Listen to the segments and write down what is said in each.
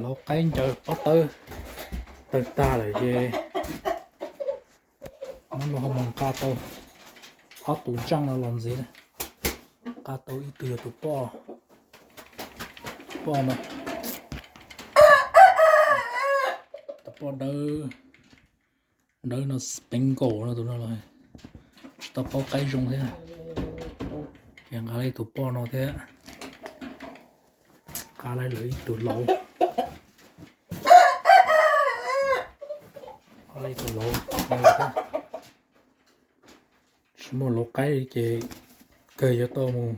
Lau qaib ncaws pob tawb tawg tag lawm ces hnub no ho mus nqa tau ob tug ntseej no los ntxiv, nqa tau ib tug yog tus poj, poj no, tus poj dawb, dawb no, Spangle no, tus no los tsis tau paub qaib zoo thiab. Ces nqa ib tug poj no thiab, nqa lawv ib tug lauv, ib tug lauv. Tsis muaj lauv qaib ces kawg yuav tau mus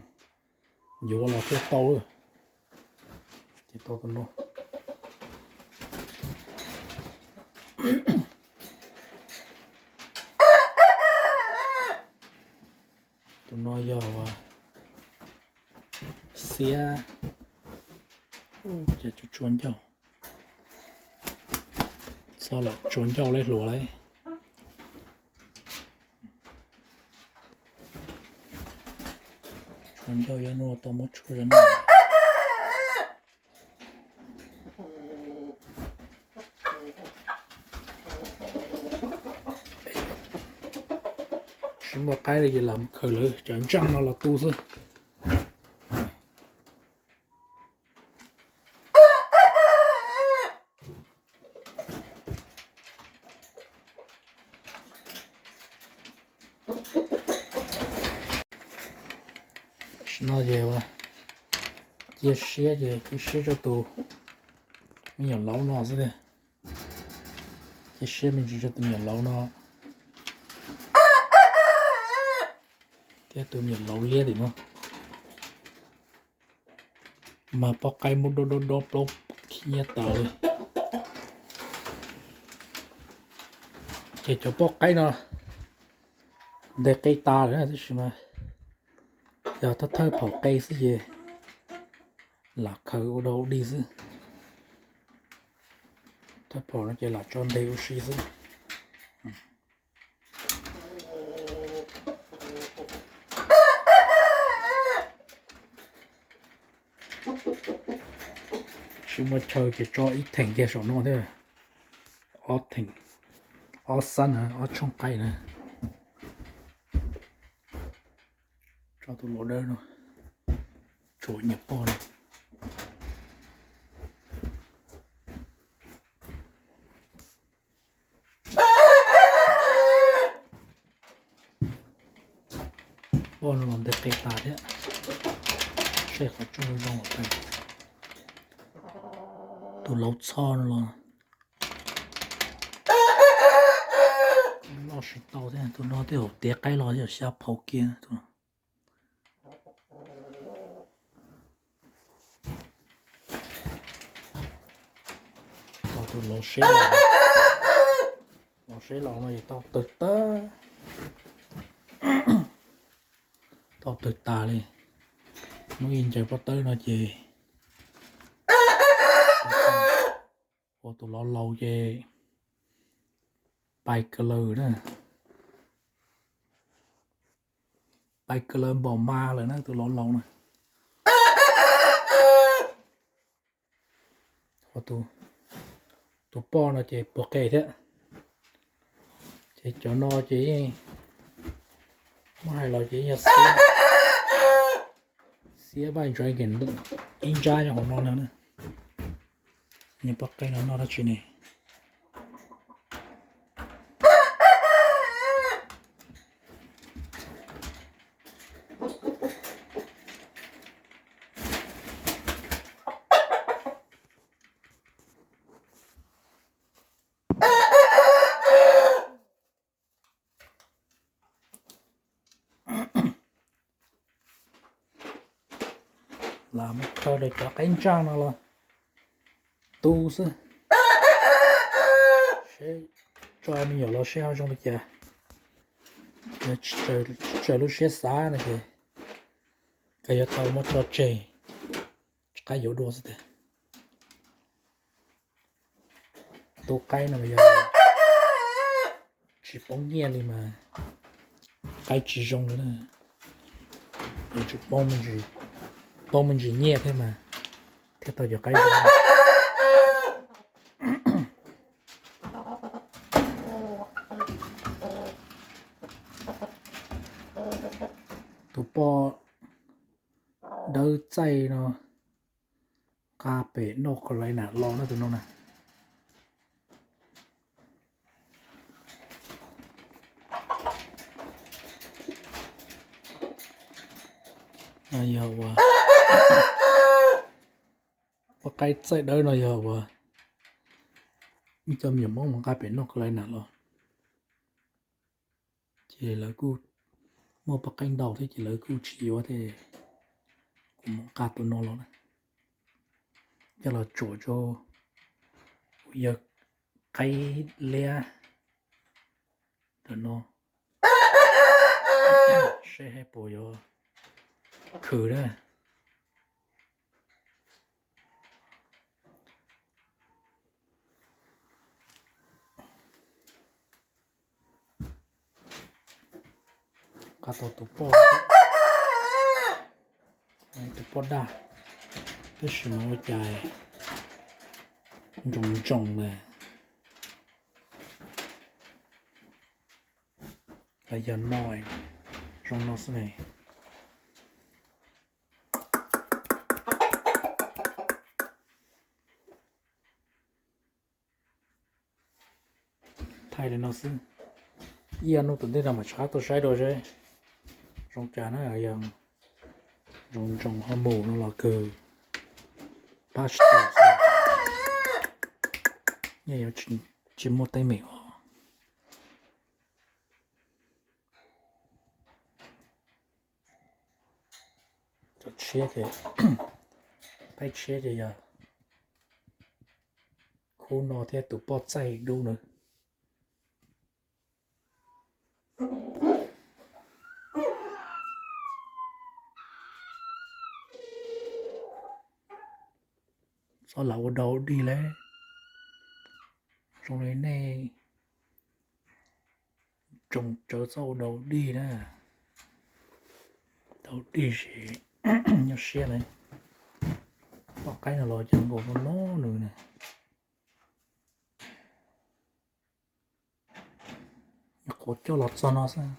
yuav los thiaj tau. Ces tau tus no. Tus no yog xiab, ces tsuas ncauj, txhob lam tsuas ncauj lawm hluas lawm. Tsuas ncauj yuav noj tau muab tshuaj zoo noj. Tsis muaj qaib li ces lam khaws lawv cov ntseej no los tu xwb. Tam sim no ces ua cia siab ces cia siab rau tus me nyuam lauv no xwb tiag. Cia siab me ntsis rau tus me nyuam lauv no thiab tus me nyuam lauv liab tim no. Mas poj qaib muab dob dob dob plaub khib nyiab tas li. Ces cov poj qaib no ntes qe tas lawm na, tab sis mas yog thawj thawj phaum qe xwb ces lam khaws ua dog ua dig xwb. Thawj phaum no ces lam tso ntes ua si xwb. Tsis muaj chaw ces tso ib theem kiag saum no thiab. Ob theem, ob xab na, ob tshooj qaib na. Tso tus lauv dawb no, tshuav nyuam poj no. Poj no los ntes qe tas thiab. Seb qhov tseeb zoo os. Tus lauv txho no los noj tsis tau thiab, tus no twb haum tiav qaib los yog xya phaum kiag tus no. Tau tus lauv seb los, lauv seb los no es tau tawg tas, tau tawg tas li. Muab ib ncaws pob tawb no ces ua tus lauv laus ces pais kawg lawm na. Pais kawg lawm npaum mas lawm na tus lauv laus na. Tus poj no ces puas qe thiab. Ces cov no ces yeej muab hais los ces yeej yog xiab, xiab vaj ntsuav ib ntsab nyob hauv no no na. Nyuam poj qe no noj dab tsi ne? Lam mus khaws daim cov qaib ntsaaj no los tu xwb, seb tso me nyuam los seb ho zoo li cas. Yog tsis raws lub siab xav no ces kawg yuav tau muab tso tseg, tsis qab yuav dua xwb tiag. Tu qaib no mas yog tsis poob nyiaj li mas qaib tsis zoo li na. Yuav tsum poob me ntsis nyiaj thiab mas thiaj tau cov qaib zoo. poj dawb txaij no nqa pem noj qos lais nam los na tus no na. No yog ua poj qaib txaij dawb no yog ua ib co me nyuam Hmoob mus nqa pem noj qos lais nam los. Ces lawv kuj muaj poj qaib ntau thiab ces lawv kuj tsis yuav thiab, kuv mus nqa tus no los na, coj los tsuam rau yawg qaib liab ntawm no seb hais puas yuav khwv na. Nqa tau tus poj, tus poj daj, tab sis mas ua cas ntsoos ntsoos na. Los yog no, zoo no xwb ne. Thaij li no xwb. Ib ob hnub tom ntej no mam rov qab tuaj saib dua seb zoo cas na. Yog ntsoos ntsoos ho mus no los kawg pab tsis tau xwb. Yeej yuav tsis muaj teeb meem os. Cov tshiab ces, peb tshiab ces yog khub no thiab tus poj txaij dub na. Txhob lam ua dog dig lawm. Zoo li nej tsoom tsawv txhob ua dog dig na. Dog dig ces nyuaj siab na. Poj qaib no los cov nkaus no no nws na. Nyuam qhuav coj los txog no xwb,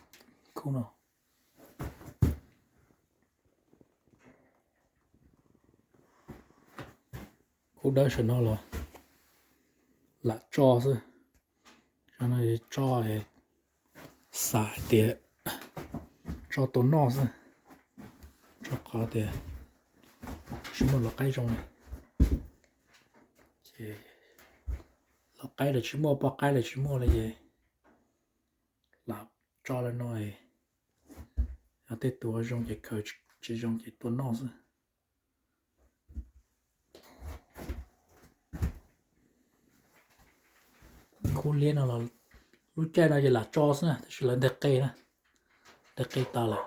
khub no. Khub dawb saum no los lam tso xwb. Saum no tso, xav hais tias tso tua noj xwb, rau qhov tias tsis muaj lau qaib zoo li. Ces lau qaib los tsis muaj, poj qaib los tsis muaj li ces lam tso li no, yog tej tus zoo ces khaws, tsis zoo ces tua noj xwb. Khub liab no los lub caij no ces lam tso xwb na, tab sis lawv nteg qe na, nteg qe tas lawm.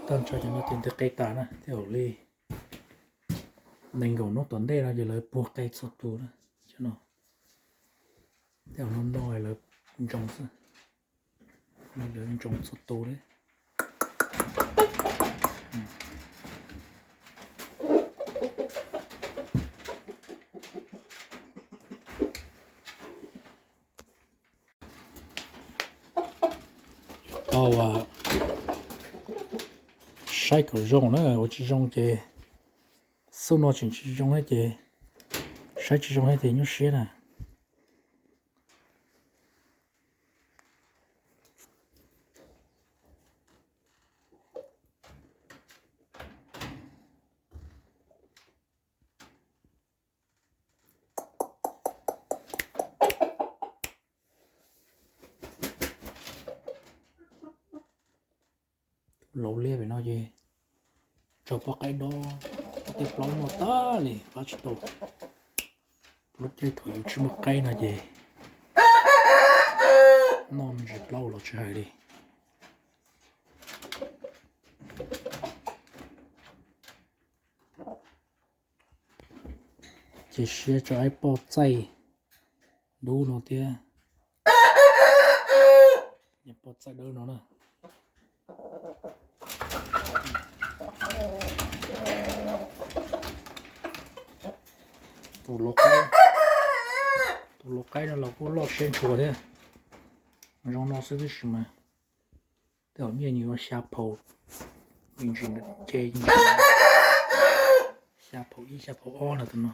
Tag nrho cov no ces nteg qe tas na, thiab hauv li nees nkaum hnub tom ntej no ces lawv puag qe txhua tus na. Cov no, thiab hauv no no lawv ntsoos xwb, lawv ntsoos txhua tus li. Tau, saib kom zoo na, ua tsis zoo ces, xub no tseem tsis zoo thiab ces, saib tsis zoo thiab ces nyuaj siab na. Laus liab pem no ces tsau poj qaib dob, tej plaub noj tag li pab tsis tau. Lub caij thaum yus tsis muaj qaib no ces noj me ntsis plaub los tsis hais li. Ces siab tso ib poj txaij dub no thiab, poj txaij dawb no na. Tus lau qaib, tus lau qaib no los kuj loj siab ntshua thiab. Zoo no xwb tab sis mas tej zaum nyiaj nws yuav xya phaum, me ntsis ntawm ce, xya phaum ib xya phaum ob no tus no.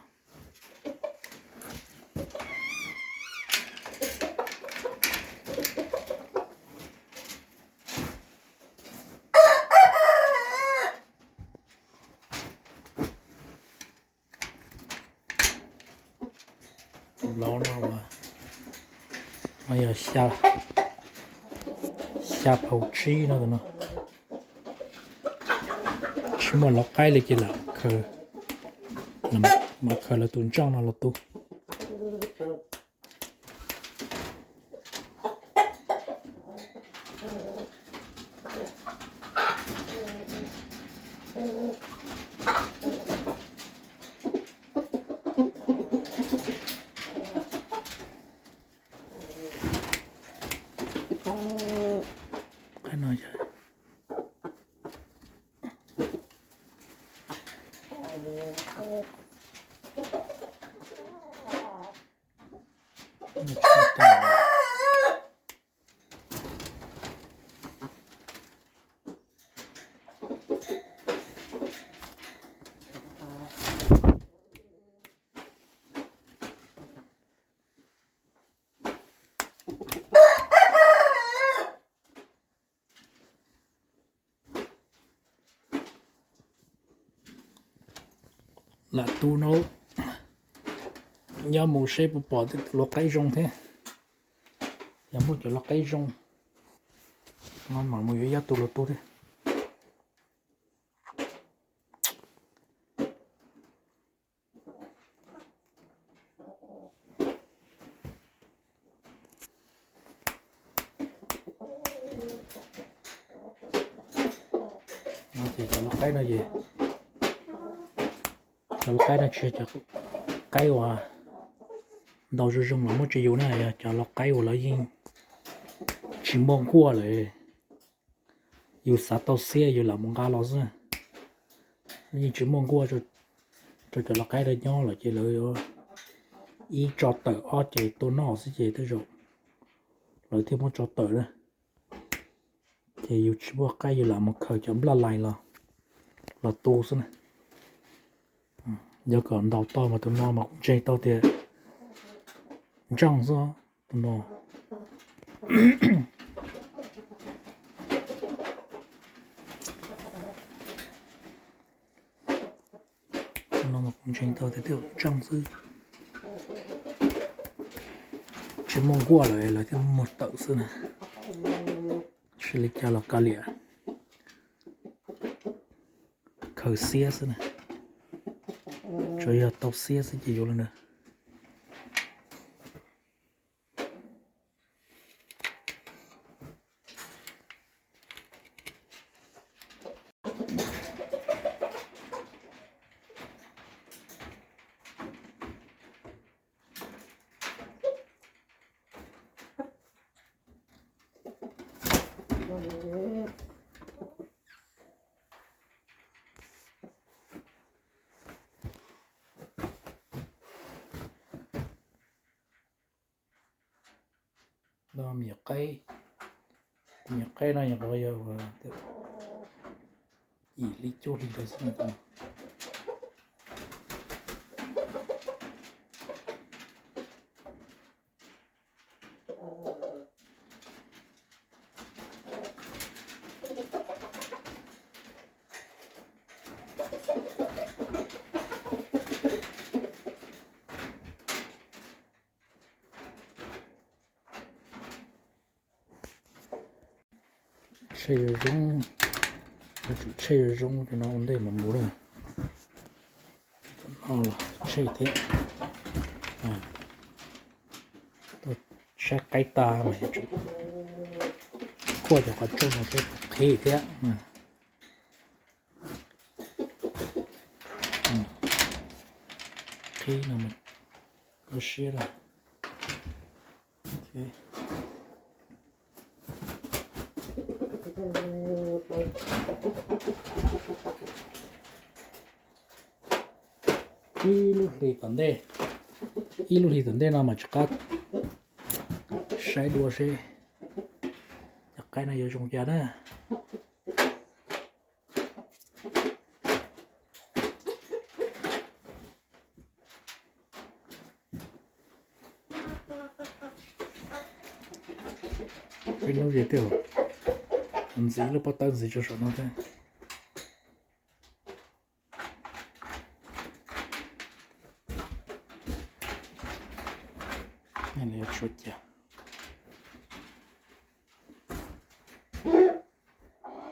Tus laus no, no yog xya phaum tsib no tus no. Tsis muaj lov qaib li ces lam khaws, mam khaws lawv tus ntseej no los tu. Lam tu no, nyob mus seb puas pom tej tus lov qaib zoo thiab. Yog muaj cov lov qaib zoo no mam mus yuav ib ob tug los tu thiab. Ces cov lov qaib no ces, cov lov qaib no tsis yog cov qaib uas ntaus zoo zoo los muab tso yus na, yog cov lov qaib uas lawv yeej tsis muaj nkuaj lawm, yus xav tau xiab yus lam mus nqa los xwb. Yeej tsis muaj nkuaj rau cov lov qaib no nyob lawm ces lawv yuav ib tso tawm ob ces tua noj xwb ces tej zaum lawv thiaj muab tso tawm na. Ces yus tsis muaj qaib yus lam mus khaws cov nplaj lais los, los tu xwb na. Yog kom ntaus tau mas tus no mas kuv ntseeg tau tias ntseej xwb tus no. Tus no mas kuv ntseeg tau tias twb ntseej xwb. Tsis muaj nkuaj lawm lawv thiaj muab tawm xwb na. Tsis li cas los kav liam, khaws xiab xwb na. Tsuas yog tau xiab xwb ces yuav lawm na. No me nyuam qaib, me nyuam qaib no nyuam qhuav yog yim hli cuaj hli ntawd xwb. Tsheb yuav zoo, yuav tsum tsheb yuav zoo cov no ua ntej mam mus na. No los tsheb thiab. Tuaj saib qaib tag mas yuav tsum kuaj cov qhov rooj no seb qhib thiab. Qhib no mas koj siab lawm. Ib lub hli tom ntej, ib lub hli tom ntej no mas tsis qab saib dua seb Qaib no yuav zoo cas na. Peb hnub ces twb ntxiv lub pob tawb ntxiv rau saum no thiab. Yuav tshuav cas?